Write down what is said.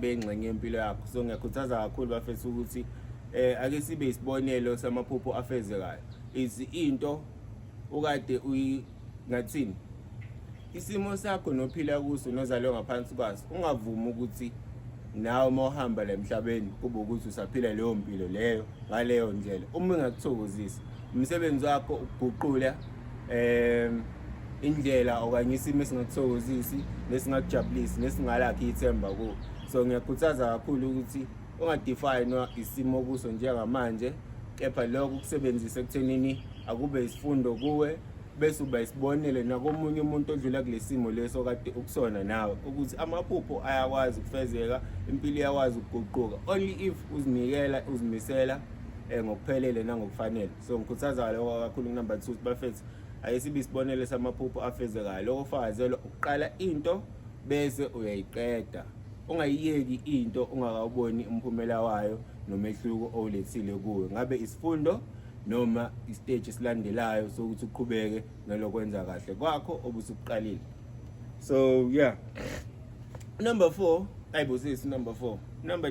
Bengxenye yempilo yakho. So ngiyakhuthaza kakhulu, bafethu, ukuthi ake sibe isibonelo samaphupho afezekayo. Is into ukade uyi ngathini, isimo sakho nophila kuso nozalwe ngaphansi kwaso, ungavumi ukuthi nawe uma uhamba la emhlabeni kube ukuthi usaphila leyo mpilo leyo ngaleyo ndlela uma ingakuthokozisi. Umsebenzi wakho ukuguqula indlela okanye isimo esingakuthokozisi nesingakujabulisi nesingalakhi ithemba kuwo. So ngiyakhuthaza kakhulu ukuthi ungadefine isimo kuso njengamanje, kepha lokho kusebenzise ekuthenini akube isifundo kuwe, bese uba isibonelo nakomunye umuntu odlula kule simo leso kade ukusona nawe, ukuthi amaphupho ayakwazi ukufezeka, impilo iyakwazi ukuguquka, only if uzinikela, uzimisela ngokuphelele nangokufanele. So ngikhuthaza lokho kakhulu. Number 2, bafethu, ake sibe isibonelo samaphupho afezekayo. Lokho fakazelwa ukuqala into bese uyayiqeda, ungayiyeki into ungakawuboni umphumela wayo nomehluko owulethile kuwe, ngabe isifundo noma istage esilandelayo sokuthi uqhubeke nalokwenza kahle kwakho obusukuqalile. So yeah, number 4, ayibusisi, number 4, number